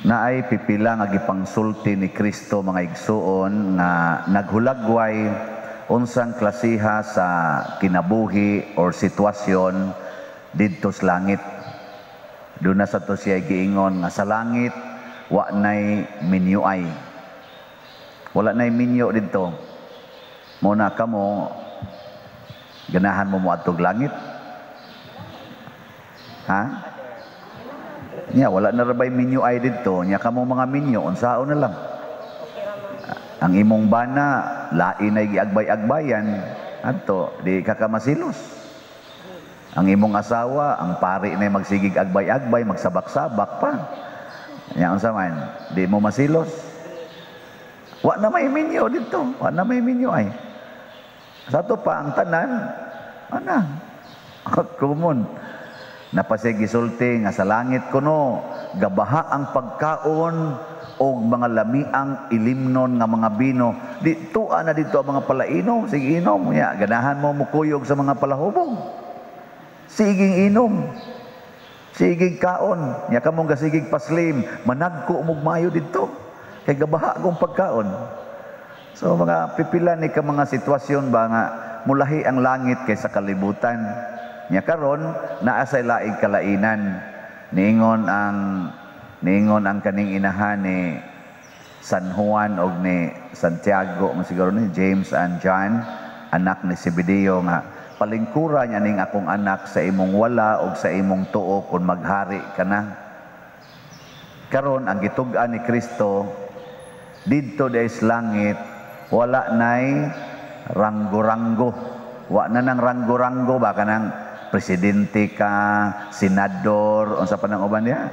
Naay pipila nga gipangsulti ni Kristo, mga igsuon, nga naghulagway unsang klasiha sa kinabuhi or sitwasyon didto sa langit. Duna sa to siya giingon nga sa langit wa nay minyuay. Wala nay minyo didto. Mo na kamo, ganahan mo moadtog langit? Ha? Nya wala na ra bay minyo ay didto, nya kamo mga minyo unsaon na lang? Ang imong bana lain ay giagbay-agbayan adto, di ka ka masilos. Ang imong asawa, ang pari na magsigig agbay-agbay, magsabak-sabak pa. Nya unsa man, di mo masilos. Wa na may minyo didto, wa na may minyo ay. Sa ato pa ang tanan ana common. Napasay gisulti nga sa langit kuno gabaha ang pagkaon og mga lamiang ilimnon nga mga bino. Di tua na dito ang mga palainom, sige inom. Ya, ganahan mo mukuyog sa mga palahubog. Siging inom. Siging kaon. Nya kamong gasigig paslim, managko mog mayo didto. Kay gabaha kong pagkaon. So mga pipila ni ka mga sitwasyon ba nga mulahi ang langit kaysa kalibutan. Nya karon naa say laing kalainan. Niingon ang kaning inahan ni San Juan og ni Santiago, mo siguro ni James and John, anak ni Zebedeo, nga palingkura niya ning akong anak sa imong wala og sa imong tuo kung maghari ka na. Karon ang gitug-an ni Kristo didto sa langit, wala nay ranggo-ranggo. Wa na nang ranggo-ranggo ba, kanang presidente ka, senador, unsa pa nang uban niya?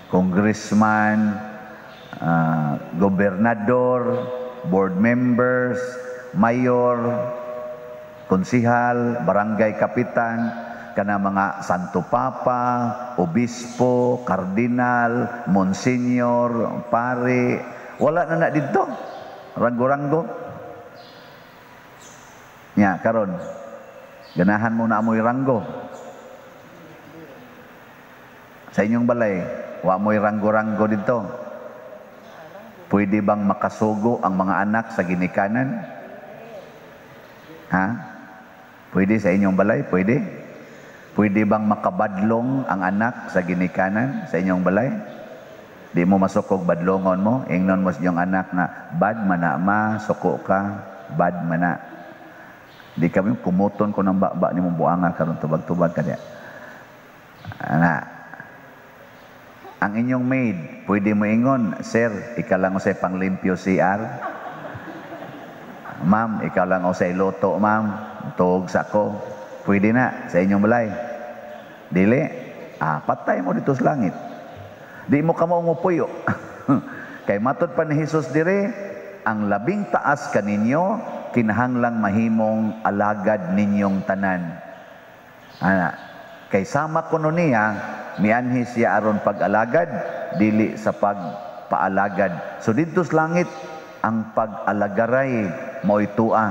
Congressman, gobernador, board members, mayor, konsihal, barangay kapitan, kana mga Santo Papa, obispo, kardinal, monsignor, pare, wala na na didto. Ranggo-ranggo. Nya karon ganahan mo na amoy ranggo. Sa inyong balay, wa mo'y ranggo-ranggo dito. Pwede bang makasugo ang mga anak sa ginikanan? Ha? Pwede sa inyong balay? Pwede? Pwede bang makabadlong ang anak sa ginikanan sa inyong balay? Di mo masukog, badlongon mo, ingnon mo sa inyong anak na, "Bad mana ma, suko ka, bad mana." Di kami kumuton ko ng baba ni mong buanga karon, tubag-tubag ka diya. Ana. Ang inyong maid, pwede mo ingon, "Sir, ikaw lang usay panglimpyo CR. Ma'am, ikaw lang usay luto, ma'am. Tuog sa ko." Pwede na sa inyong balay? Dili. Ah, patay mo dito sa langit. Di mo kamo puyo. Kay matod pa ni Jesus dire, ang labing taas kaninyo kinahanglang mahimong alagad ninyong tanan. Ana, kay sama kuno niya, mianhi siya aron pag-alagad, dili sa pagpaalagad. So didto sa langit, ang pag-alagaray mo'y tua.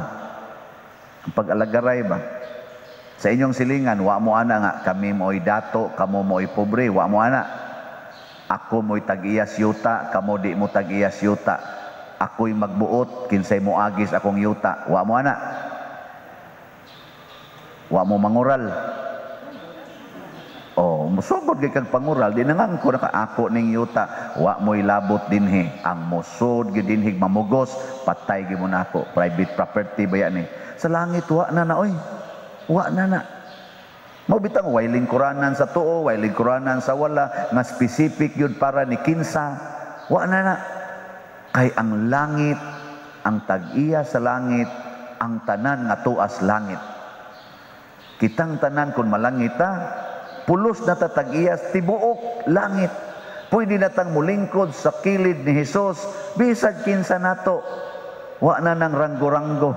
Ang pag-alagaray ba? Sa inyong silingan, wa mo ana nga kami mo'y dato, kamo mo'y pobre, wa mo ana. Ako mo'y tag-iyas yuta, kamo di mo tag-iyas yuta. Ako'y magbuot, kinsay mo agis akong yuta. Wa mo ana. Wa mo mangural. Oh, musugod kay kag pangural, di nangangko na ka ako ning yuta, wa mo'y labot dinhi. Ang musod gyud dinhi mamugos, patay gyud mo nako. Private property ba yan eh? Sa langit wa na na oy. Wa na na. Mao bitang way lingkuranan sa tuo, way lingkuranan sa wala, nga specific yun para ni kinsa. Wa na na. Kay ang langit, ang tag-iya sa langit, ang tanan nga tuas langit. Kitang tanan kung malangit ta, pulos na ta tag-iyas tibuok langit. Pwede na tang mulingkod sa kilid ni Jesus, bisag kinsa nato. Wa na nang ranggo-ranggo.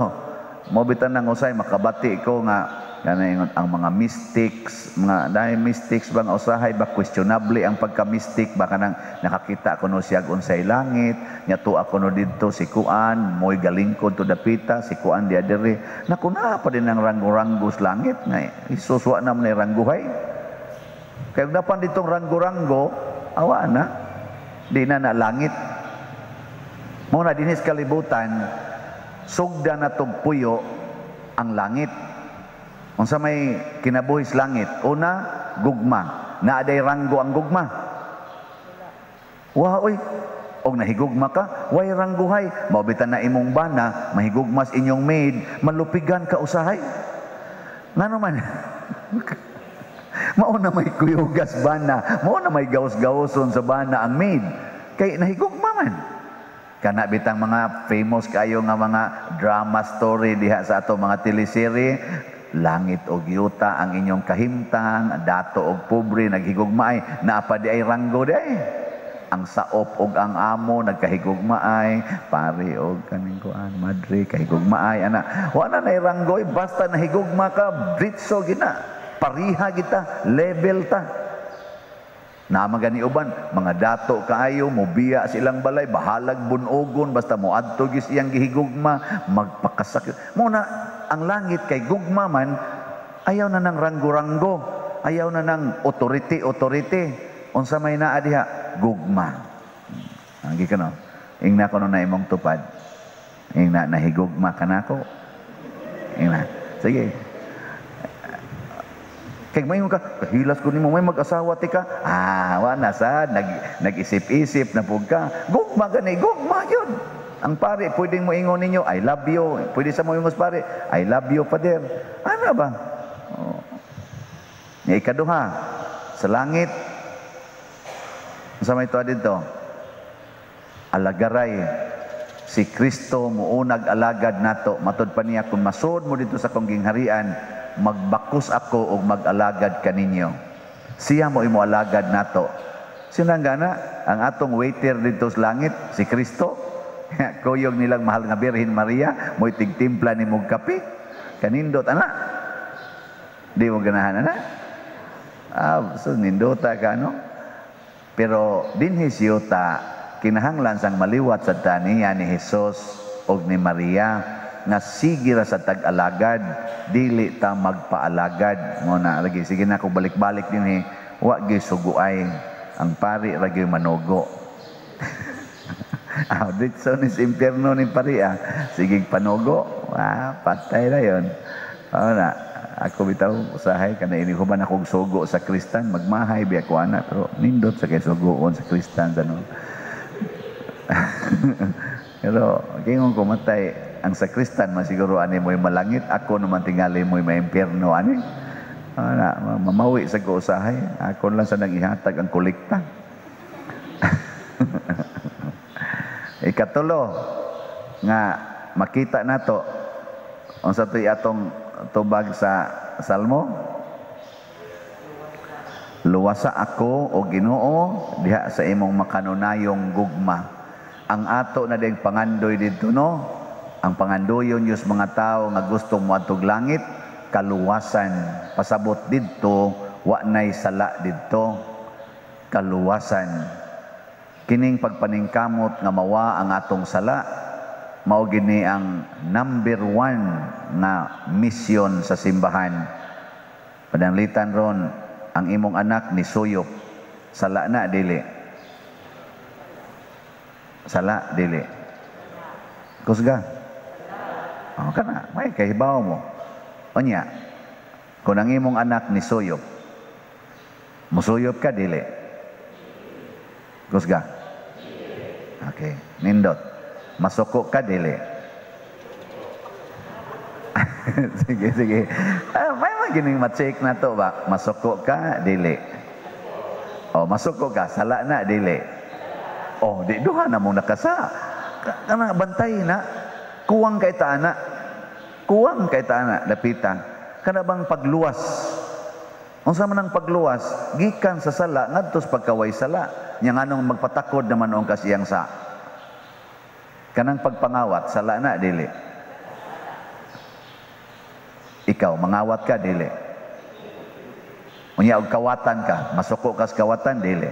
Mao bitan nang usay makabati ko nga kanang ang mga mystics, mga dahil mystics bang usahay ba questionable ang pagka-mystic ba, kanang nakakita kuno siya unsay langit, nya tuwa kuno didto si kuan, mo'y galingkod to dapita, si kuan diya diri. Naku, naa pa din ang ranggo-ranggo sa langit nga Jesus wa na man rangguhay. Kaya napan ditong ranggo-ranggo, awa na. Di na na langit. Mao na dinhi sa kalibutan, sugda na tog puyo ang langit. Unsa may kinabuhi sa langit? Una, gugma. Naa day ranggo ang gugma? Wa oy. Og nahigugma ka, way rangguhay. Mao bitan na imong bana, mahigugmas inyong maid, malupigan ka usahay. Ngano man? Mao na may kuyugas bana, mao na may gawas-gawason sa bana ang maid. Kay nahigugma man. Kana bitang mga famous kayo nga mga drama story diha sa ato mga teleserye, langit og yuta ang inyong kahimtang, dato og pobre naghigugmaay, naa pa di ay ranggo di ay. Ang saop og ang amo nagkahigugmaay, pari og kaning kuan, madre kahigugmaay ana. Wa na nay ranggo, basta nahigugma ka, dritso gina. Pariha kita, level ta. Naa gani uban, mga dato kaayo, mobiya silang balay, bahalag bunogon, basta moadto gis iyang gihigugma, magpakasakit. Mao na, ang langit kay gugma man, ayaw na ng ranggo-ranggo, ayaw na ng authority-authority. Unsa may naa diha? Gugma. Ang gikan no? Ingna ko na imong tupad. Ingna, nahigugma ka nako. Ingna. Sige. Kay moingon ka, kahilas ko nimo, may mag-asawa ti ka. Ah, wa na sad, nag-isip-isip na pug ka. Gugma gani, gugma yun. Ang pare, pwedeng moingon ninyo, "I love you." Pwede sa moingon sa pare, "I love you, Father." Ano ba? Oh. Nga ikaduha, sa langit, sa may tuwa dito, alagaray, si Kristo muunag alagad nato. Matod pa niya, "Kung masud mo dito sa kong gingharian, magbakos ako og mag-alagad kaninyo." Siya mo imo alagad nato. Sino ang gana? Ang atong waiter dito sa langit, si Kristo. Kuyog nilang mahal nga Birhen Maria, mo'y tigtimpla ni mong kape. Kanindot, ana. Di mo ganahan, ana? Ah, so nindota ka, no? Pero dinhi siyuta, kinahanglan sang maliwat sa taniya ni Jesus og ni Maria nga sige ra sa tag-alagad, dili ta magpaalagad. Mo na lagi, sige na ko balik-balik dinhi, wa gyud suguay ang pari ra gyud manugo. Ah, ditso ni sa impyerno ni pari ah. Sige panugo, ah, patay na yon. Oh, na ako bitaw usahay kana ini human akong sugo sa kristan, magmahay biya ko ana, pero nindot sa kay sugoon sa kristan sa no. Pero kingon ko matay ang sakristan man siguro ani mo'y malangit, ako naman tingali mo'y maimpyerno ani. Ana, mamawi sa ko usahay, ako lang sa nang ihatag ang kolekta. Ikatulo nga makita nato unsa to'y atong tubag sa Salmo, luwasa ako o Ginoo diha sa imong makanunayong gugma. Ang ato na ding pangandoy didto no, ang pangandoyon Diyos mga tao nga gusto moadtog langit, kaluwasan. Pasabot didto wa nay sala didto, kaluwasan. Kining pagpaningkamot nga mawa ang atong sala, mao gini ang number 1 nga misyon sa simbahan. Pananglitan ron, ang imong anak ni suyop, sala na dili? Sala dili? Kusga. Oh, kana may kahibaw mo. Unya, kung ang imong anak ni suyop, musuyop ka dili? Kusga. Okay, nindot. Masuko ka dili? Sige, sige. Ah, may magining ma-check na to ba? Masuko ka dili? Oh, masuko ka, sala na dili? Oh, di duha na mo nakasa. Kana bantay na. Kuwang kay ta ana. Kuwang kay ta ana dapita. Kana bang pagluwas? Unsa man ang pagluwas? Gikan sa sala ngadto sa pagkaway sala. Nya nganong magpatakod naman ang kasiyang sa. Kanang pagpangawat, sala na dili? Ikaw mangawat ka dili? Unya og kawatan ka, masuko ka sa kawatan dili?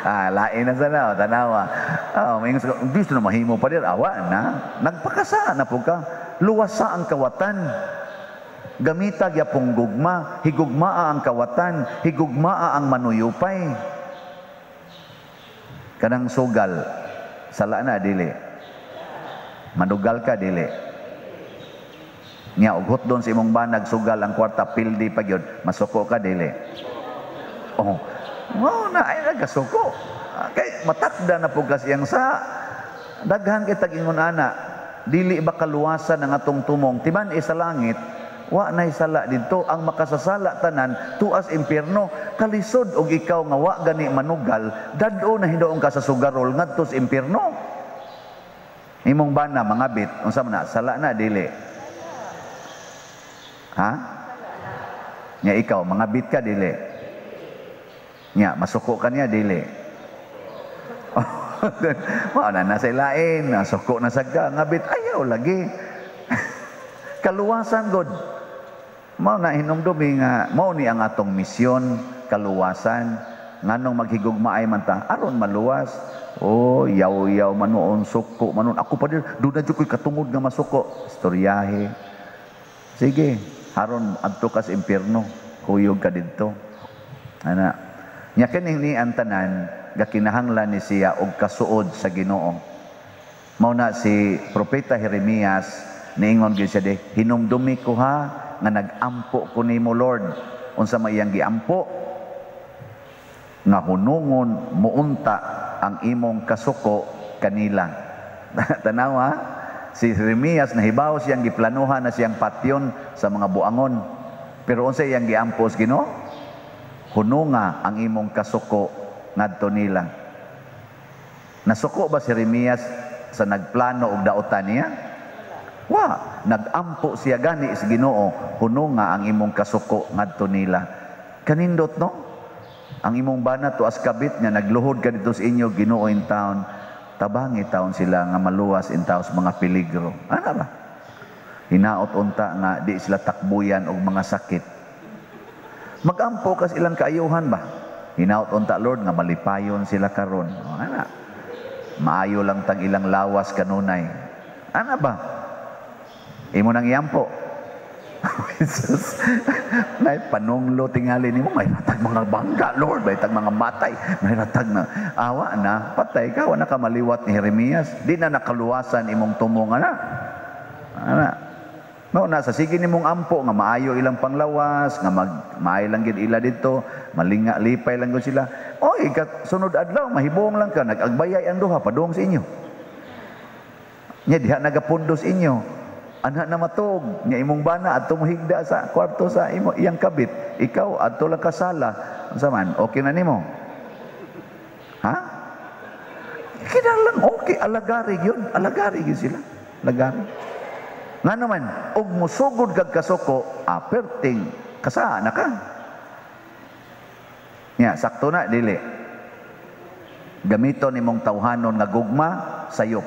Ah, lain na sana, tanawa. Ah, may ingon sa gusto na mahimo pa dir, awa na. Nagpakasa na po ka. Luwasa ang kawatan. Gamita gyapong gugma, higugmaa ang kawatan, higugmaa ang manuyupay. Kanang sugal, sala na, dili? Manugal ka, dili? Nya og hutdon sa imong banag sugal ang kwarta, pildi pa gyud, masuko ka, dili? Oh. Mao na ay nagasuko. Kay matakda na pud kasi ang sa daghan kay tag-ingon ana, dili ba kaluwasan ang atong tumong? Timan sa langit, wa nay sala didto. Ang makasasala tanan tuas impierno. Kalisod og ikaw nga wa gani manugal, dad-o na hinuon ka sa sugarol ngadto sa impierno. Imong bana mangabit, unsa man na? Sala na, dili? Ha? Nya ikaw, mangabit ka, dili? Nya masuko ka niya, dili? Mao na nasa lain, nasuko na sad ka, ngabit ayaw lagi. Kaluwasan god. Mao na hinumdumi nga mao ni ang atong misyon, kaluwasan. Nganong maghigugmaay man ta? Aron maluwas. Oh, yaw-yaw manuon, suko manuon. Ako pa din, doon na ko'y katungod nga masuko. Istoryahe. Sige, haron adto ka sa impierno, kuyog ka didto. Ana. Nya kining ni ang tanan gakinahanglan ni siya og kasuod sa Ginoo. Mao na si Propeta Jeremias niingon gyud siya de, "Hinumdumi ko ha nga nag-ampo ko nimo, Lord." Unsa may iyang giampo? Nga hunungon muunta ang imong kasuko kanila. Tanawa, si Jeremias nahibaw siyang giplanuhan na siyang patyon sa mga buangon. Pero unsa iyang giampo sa Ginoo? "Hununga ang imong kasuko ngadto nila." Nasuko ba si Jeremias sa nagplano og dautan niya? Wa, nag-ampo siya gani sa Ginoo, "Hununga ang imong kasuko ngadto nila." Kanindot, no? Ang imong bana tuas kabit nga nagluhod ka dito sa inyo, Ginoo in town, tabangi taon sila nga maluwas in taos mga peligro. Ano ba? Hinaot unta nga di sila takbuyan og mga sakit. Magampo kas ilang kaayuhan ba? Hinaot unta, Lord, nga malipayon sila karon. O, ana. Maayo lang tag ilang lawas kanunay. Ana ba? Imo nang iampo. Jesus. Nay panunglo tingali nimo, may ratag mga bangga, Lord, may tag mga matay, may ratag na awa na patay ka, wa na ka maliwat ni Jeremias. Di na nakaluwasan imong tumong ana. Ana. No, na sa sige nimong ampo nga maayo ilang panglawas, nga mag maayo lang gid ila didto, malinga lipay lang gud sila. Oy, ka, sunod adlaw mahibong lang ka, nag-agbayay ang duha padung sa inyo. Nya diha nagapundo sa inyo. Anha na matug, nya imong bana adto mohigda sa kwarto sa imo iyang kabit. Ikaw adto lang kasala. Unsa man? Okay na nimo? Ha? Kinahanglan okay, alagari yun. Alagari yun sila. Alagari. Nga naman, og musugod kag kasuko, aperting, kasa na ka. Nya, sakto na, dili? Gamito nimong tawhanon nga gugma, sayop.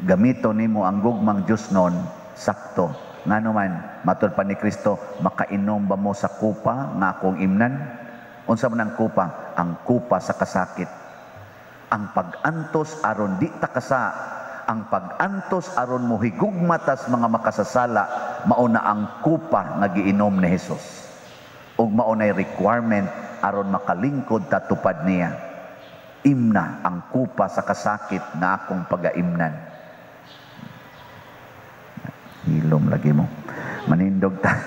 Gamito nimo ang gugmang Diyos nun, sakto. Nga naman, matod pa ni Kristo, "Makainom ba mo sa kupa nga akong imnan?" Unsa man ang kupa? Ang kupa sa kasakit. Ang pag-antos aron di ta kasa, ang pag-antos aron mo higugmatas mga makasasala, mao na ang kupa nga giinom ni Jesus. Ug mao nay requirement aron makalingkod ta tupad niya. Imna ang kupa sa kasakit nga akong pagaimnan. Hilom lagi mo. Manindog ta.